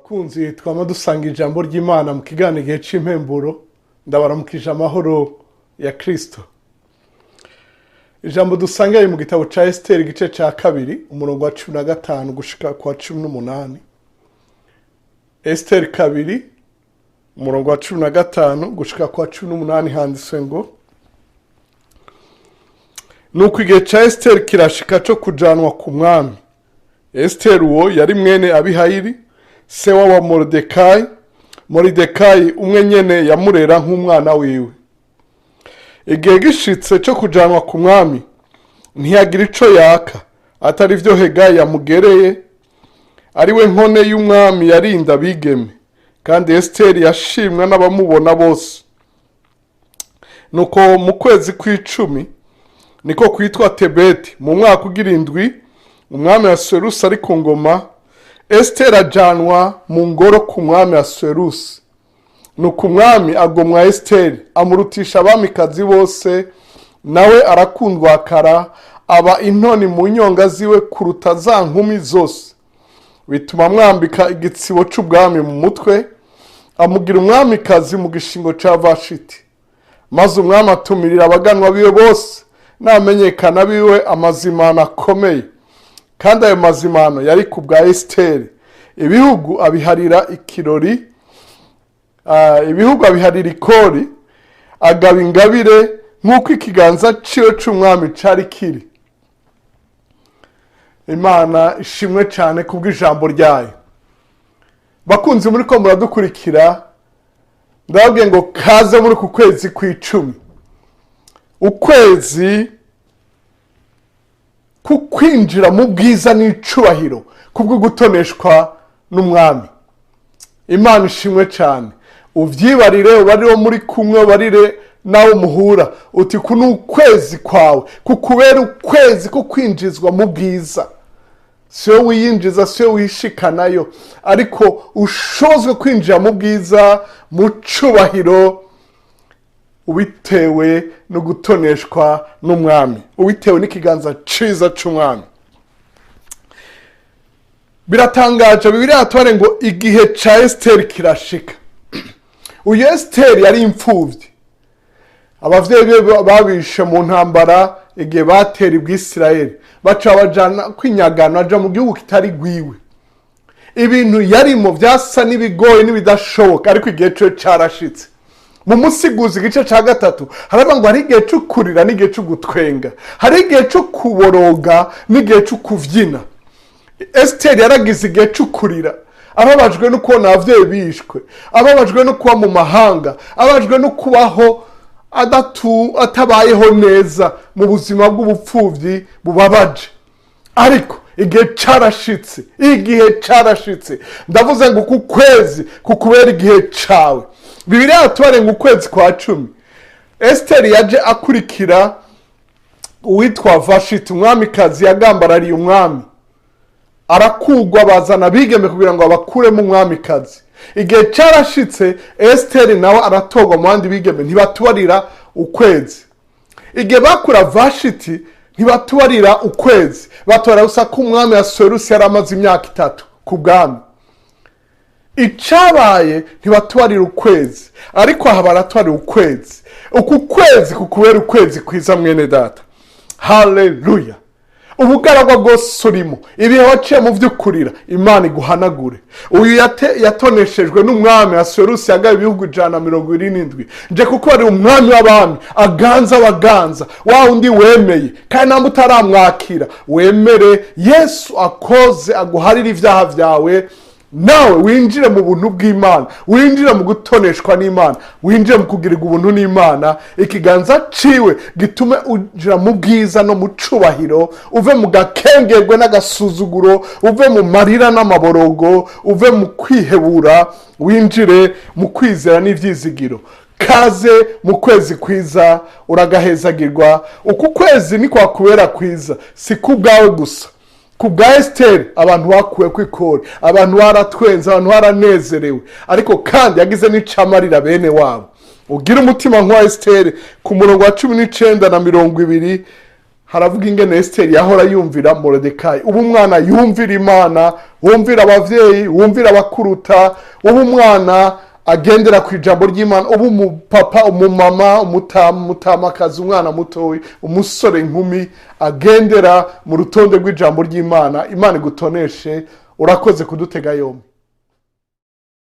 Bakunzi twama dusanga ijambo ry'Imana mu kiganiro igihe cy'impemburo, ndabaramukije amahoro ya Kristo. Ijambo dusangaye mu gitabo ca Esiteri, igice ca kabiri, umurongo wa 15 gushika kwa 18. Esiteri 2, umurongo wa 15 gushika kwa 18, handitswe ngo: "Nuko igihe ca Esiteri kirashika co kujanwa ku mwami. Esiteri uwo yari mwene Abihayili, se wa Moridekayi. Moridekayi umwe nyene yamurera nk'umwana wiwe. Igihe gishitse cyo kujanwa ku mwami, ntiyagira ico yaka atari vyo Hegayi yamugereye, ari we nkone y'umwami yarinda abigeme. Kandi Esiteri yashimwa n'abamubona bose. Nuko mu kwezi kw'icumi, niko kwitwa Tebeti, mu mwaka ugira indwi umwami Asuwerusi ari ku ngoma, Esiteri ajanwa mu ngoro ku mwami Asuwerusi. Nuko umwami agomwa Esiteri, amurutisha abamikazi bose, nawe arakundwakara, aba intoni mu nyonga ziwe kuruta za nkumi zose. Bituma amwambika igitsibo c'ubwami mu mutwe, amugira umwamikazi mu gishingo ca Vashiti. Maze umwami atumirira abaganwa biwe bose n'abamenyekana biwe amazimano akomeye. Kandi ayo mazimano yari ku bwa Esiteri. Ibihugu abiharira ikirori, ibihugu abiharira ikori, agaba ingabire nk'uko ikiganza ciwe c'umwami cari kiri." Imana ishimwe cyane kubw'ijambo ryayo. Bakunzi muri ko muradukurikira, ndababwiye ngo kaze muri ku kwezi kw'icumi, ukwezi kukwinjira mu bwiza n'icubahiro kubwo gutoneshwa n'umwami. Imana ishimwe cyane. Ubyibarire, ubarire muri kumwe, ubarire nawe muhura, uti ku ni ukwezi kwawe, kukubera ukwezi ko kwinjizwa mu bwiza. Si wowe wiyinjiza, si wowe wishikanayo, ariko ushozwe kwinjira mu bwiza, mu cubahiro, ubitewe no gutoneshwa n'umwami, ubitewe n'ikiganza ciza c'umwami. Biratangaje, Bibiliya yatubare ngo igihe ca Esiteri kirashika. Uyu Esiteri yari imfuvyi. Abavyeyi be babishe mu ntambara igihe batera ibwisirayeli, baca babajana kwinyagana, aja mu gihugu kitari gwiwe. Ibintu yarimo vyasa n'ibigoye n'ibidashoboka, ariko igihe ciwe carashitse. Mu Musiguzi igice ca gatatu haravuga ngo hari igihe co kurira n'igihe co gutwenga, hari igihe co kuboroga n'igihe co kuvyina. Esiteri yaragize igihe co kurira, ababajwe no kubona abavyeyi bishwe, ababajwe no kuba mu mahanga, ababajwe no kubaho atabayeho neza mu buzima bw'ubupfuvyi bubabaje. Ariko igihe carashitse, igihe carashitse. Ndavuze ngo uku kwezi kukubera igihe cawe. Bibiliya yatubare ngo ukwezi kwa cumi, Esiteri yaje akurikira uwitwa Vashiti, umwamikazi yagambarariye umwami, arakugwa, bazana abigeme kugira ngo abakuremo umwamikazi. Igihe carashitse, Esiteri nawe aratorwa mu bandi bigeme. Ntibatubarira ukwezi. Igihe bakura Vashiti ntibatubarira ukwezi, batora gusa ko umwami Asuwerusi yari amaze imyaka 3 ku bwami. Icabaye, ntibatubarira ukwezi, ariko aha baratubarira ukwezi. Uku kwezi kukubera ukwezi kwiza, mwene data. Haleluya! Ubugaragwa bwose urimo, ibihe waciye mu vy'ukurira, Imana iguhanagure. Uyu yatoneshejwe n'umwami Asuwerusi, yagaye ibihugu 177. Nje kuko ari umwami w'abami, aganza abaganza, wa wundi wemeye. Kandi namba utaramwakira, wemere Yesu akoze, aguharire ibyaha byawe, nawe winjire mu buntu bw'Imana, winjire mu gutoneshwa n'Imana, winjire mu kugirirwa ubuntu n'Imana. Ikiganza ciwe gitume ujira mu bwiza no mu cubahiro, uve mu gakengerwe n'agasuzuguro, uve mu marira n'amaborogo, uve mu kwihebura, winjire mu kwizera n'ivyizigiro. Kaze mu kwezi kwiza, uragahezagirwa. Uku kwezi ni kwakubera kwiza, si kubwawe gusa, ku bwa Esiteri. Abantu bakuwe ku ikori, abantu baratwenze, abantu baranezerewe, ariko kandi yagize n'icamarira bene wabo. Ugira umutima nk'uwa Esiteri. Ku murongo wa 19 na 20. Haravuga ingene Esiteri yahora yumvira Moridekayi. Ubu umwana yumvira Imana, wumvira abavyeyi, wumvira abakuruta, ubu umwana agendera ku ijambo ry'Imana, ubu umupapa, umumama, umutama, umutamakazi, umwana mutoyi, umusore, inkumi agendera mu rutonde rw'ijambo ry'Imana. Imana igutoneshe. Urakoze kudutega yombi.